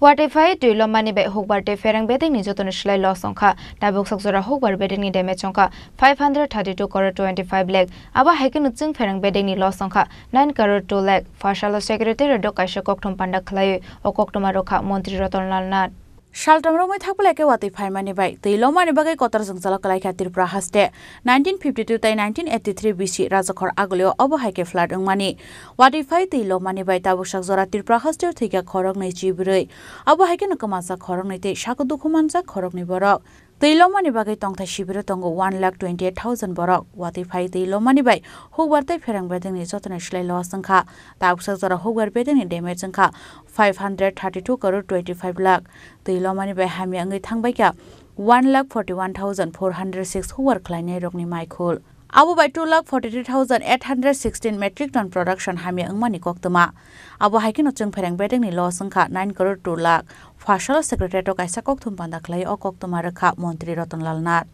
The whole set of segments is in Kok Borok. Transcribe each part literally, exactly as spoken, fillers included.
Watwi phai twi lomani bai hukbar tei pherang bedengni jotoni slai loss wngkha. Tabuk sak jora hukbar bedengni damage wngkha five hundred thirty two crore twenty five lakh. Abo hai kheno chwng pherang bedengni loss wngkha nine crore two lakh. Pha salo secretary rok kaisa kokthum panda khlaiwi o koktwma rwkha Montri Ratan Lal Nath. Saltham romwi thakpilai khe watwi phaimani bai twi lomani bagwi kotor jwngjalo kwlaikha Tripura haste. Nineteen fifty two tei nineteen eighty three bisi rajakhor agulio obo hai khe flood wngmani. Watwi phai twi lomani bai tabuk sak jora Tripura haste thwikha khoroknwi chibrwi. Abo hai kheno kwmajak khoroknwi tei sako dukhu manjak khoroknwi borok. Twi lomani bagwi tongthai sibiro tongo one lakh twenty eight thousand borok. Watwi phai twi lomani bai hukbar tei pherang bedengni jotoni slai loss wngkha. Tabuk sak jora hukbar bedengni damage wngkha five hundred thirty two crore twenty five lakh. Twi lomani bai hamya wngwi thangbaikha one lakh forty one thousand four hundred six hukbar khlainairokni maikhul. Abo bai two lakh forty three thousand eight hundred sixteen metric ton production hamya wngmani koktwma. Abo hai kheno chwng pherang bedengni loss wngkha nine crore two lakh. Pha salo secretariat-o kaisa kokthum panda khlai o koktwma rwkha Montri Ratan Lal Nath.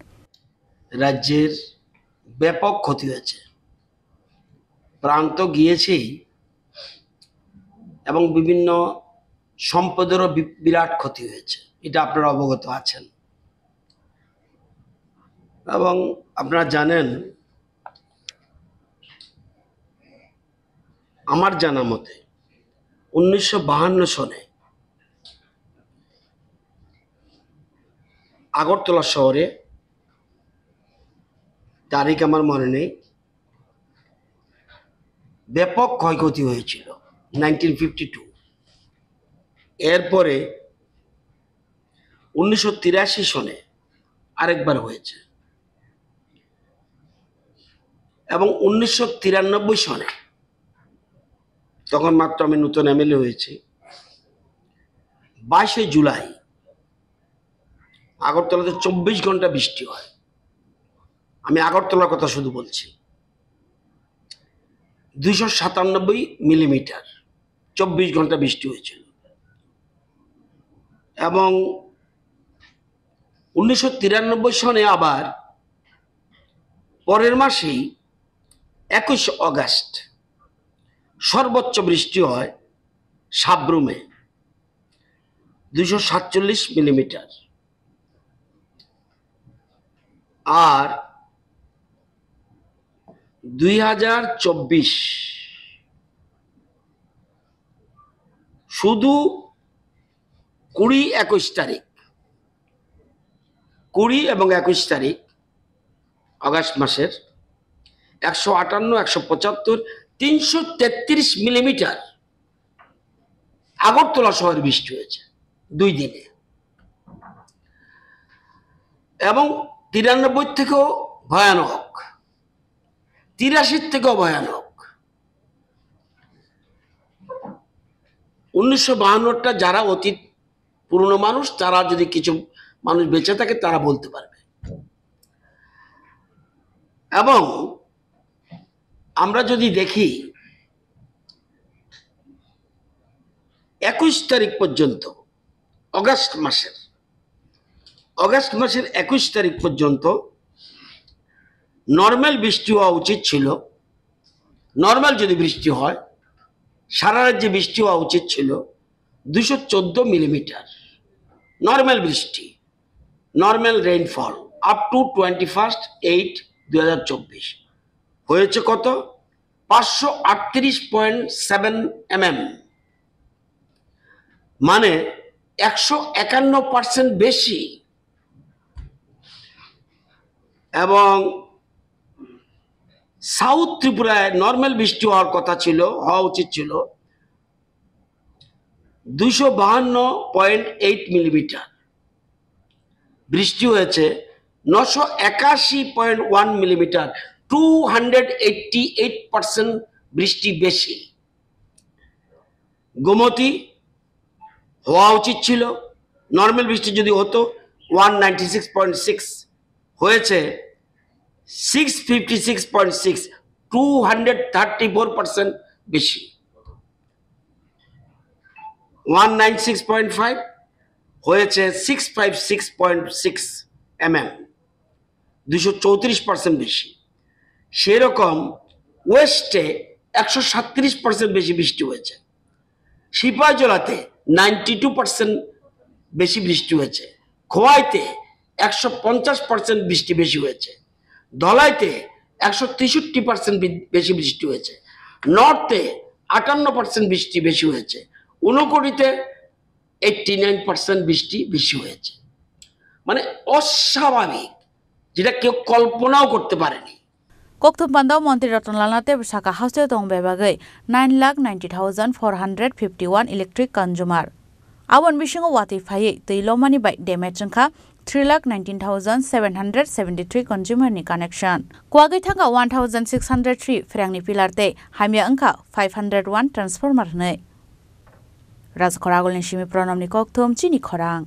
রাজ্যের ব্যাপক ক্ষতি হয়েছে, প্রাণ তো গিয়েছেই এবং বিভিন্ন সম্পদেরও বি-, বিরাট ক্ষতি হয়েছে, এটা আপনারা অবগত আছেন। এবং আপনারা জানেন, আমার জানা মতে উনিশশো বাহান্ন সনে আগরতলা শহরে, তারিখ আমার মনে নেই, ব্যাপক ক্ষয়ক্ষতি হয়েছিল নাইনটিন ফিফটি টু। এরপরে উনিশশো তিরাশি সনে আরেকবার হয়েছে এবং উনিশশো তিরানব্বই সনে, তখন মাত্র আমি নতুন এমএলএ হয়েছি, বাইশে জুলাই আগরতলাতে চব্বিশ ঘন্টা বৃষ্টি হয়। আমি আগরতলার কথা শুধু বলছি, দুইশো সাতানব্বই মিলিমিটার চব্বিশ ঘন্টা বৃষ্টি হয়েছিল। এবং উনিশশো তিরানব্বই সনে আবার পরের মাসেই একুশ অগাস্ট সর্বোচ্চ বৃষ্টি হয় সাব্রুমে দুইশো সাতচল্লিশ মিলিমিটার। আর দুই হাজার চব্বিশ শুধু কুড়ি একুশ তারিখ, কুড়ি এবং একুশ তারিখ আগস্ট মাসের একশো আটান্ন, একশো পঁচাত্তর, তিনশো তেত্রিশ মিলিমিটার আগরতলা শহরে বৃষ্টি হয়েছে দুই দিনে। এবং তিরানব্বই থেকেও ভয়ানক, তিরাশির থেকেও ভয়ানক। উনিশশো বাহান্নটা যারা অতীত পুরনো মানুষ, তারা যদি কিছু মানুষ বেঁচে থাকে, তারা বলতে পারবে। এবং আমরা যদি দেখি, একুশ তারিখ পর্যন্ত, অগাস্ট মাসের, অগাস্ট মাসের একুশ তারিখ পর্যন্ত নর্মাল বৃষ্টি হওয়া উচিত ছিল, নর্মাল যদি বৃষ্টি হয়, সারা রাজ্যে বৃষ্টি হওয়া উচিত ছিল দুশো চোদ্দ মিলিমিটার নর্মাল বৃষ্টি, normal rainfall up to twenty first eight দুই হাজার চব্বিশ। হয়েছে কত? পাঁচশো আটত্রিশ পয়েন্ট সেভেন এমএম, মানে একশো একান্ন পার্সেন্ট বেশি। এবং সাউথ ত্রিপুরায় নর্মাল বৃষ্টি হওয়ার কথা ছিল, হওয়া উচিত ছিল দুশো বাহান্ন পয়েন্ট এইট মিলিমিটার। বৃষ্টি হয়েছে নশো একাশি point one millimetre, two hundred eighty eight percent বৃষ্টি বেশি। গোমতী হওয়া উচিত ছিল, নর্মাল বৃষ্টি যদি হতো, one ninety six point six, হয়েছে six fifty six point six, two hundred thirty four percent বেশি। One nine six point five, হয়েছে six five six point six mm, দুশো চৌত্রিশ পার্সেন্ট বেশি। সেরকম ওয়েস্টে একশো সাতত্রিশ পার্সেন্ট বেশি বৃষ্টি হয়েছে। সিপাহীজলাতে নাইনটি টু পার্সেন্ট বেশি বৃষ্টি হয়েছে। খোয়াইতে একশো পঞ্চাশ পার্সেন্ট বৃষ্টি বেশি হয়েছে। ধলাইতে একশো তেষট্টি পার্সেন্ট বেশি বৃষ্টি হয়েছে। নর্থে আটান্ন পার্সেন্ট বৃষ্টি বেশি হয়েছে। ঊনকোটিতে এইটটি নাইন পার্সেন্ট বৃষ্টি বেশি হয়েছে। মানে, অস্বাভাবিক, যেটা কেউ কল্পনাও করতে পারেনি। Kokthum panda o Montri Ratanlal Nath tei bwsaka hasteo tong bebagwi nine lakh ninety thousand four hundred fifty one electric consumer. Aboni bisingo watwi phaiwi twi lomani bai damage wngkha three lakh nineteen thousand seven hundred seventy three consumer ni connection. Kwagwi thangkha one thousand six hundred three phrangni pillar tei hamya wngkha five hundred one transformer hwnwi. Rajakhor Agulni simi Pranamni Kokthum chini khorang.